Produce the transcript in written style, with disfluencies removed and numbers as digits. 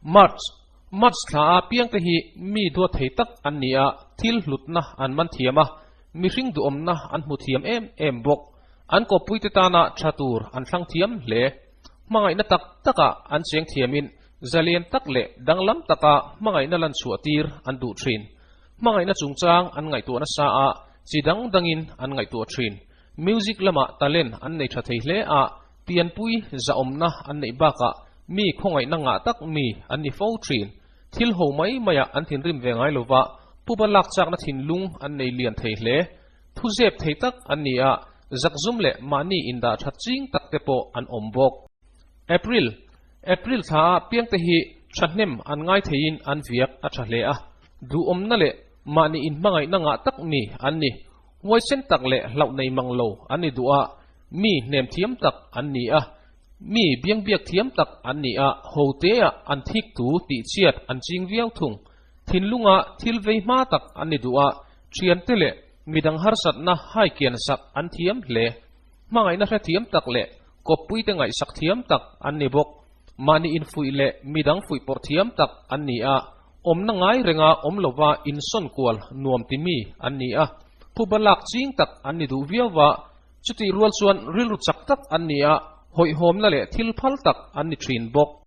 March, March thla a piangte hi mi duat thei tak an ni a, thil hlutna an man thiam a, mihring duhawmna an hmu thiam em em bawk. An kawppuite tana tha tur an thlang thiam hle. Hmangaihna tak takah an cheng thiamin zalian tak leh danglam taka hmangaihna lan chhuah tir an duh thin. Hmangaihna chungchang an ngaihtuah nasa a, chi dang dangin an ngaihtuah thin. Music lamah talent an nei tha thei hle a, pianpui zahawmna an neih bakah mi khawngaihna ngah tak mi an ni fo thin. Thil ho mai maiah an thinrim ve ngai lova, puba lak chakna thinlung an nei lian thei hle. Thu zep thei tak an ni a, zakzum leh mahni indah that ching tak te pawh an awm bawk. April, April thla a piangte hi thahnem an ngai theiin an viak a tha hle a, duhawmna leh mahni inhmangaihna ngah tak mi an ni. Huaisen tak leh hlauh nei mang lo an ni duh a, mi hnem thiam tak an ni a, mi biangbiak thiam tak an ni a, hotea an thik tu tih chhiat an ching viau thung. Thinlunga thil vei hma tak an ni duh a, thiante leh midang harsatna haikian sak an thiam hle. Hmangaihna hrethiam tak leh kawppuite ngaihsak thiam tak an ni bawk. Mahni infuih leh midang fuih pawrh thiam tak an ni a, awmna ngai renga awm lova insawn kual nuam ti mi an ni a, phuba lak ching tak an ni duh viau va, chutih rual chuan rilru chak tak an ni a, hawihhawmna leh thil phal tak an ni thin bawk.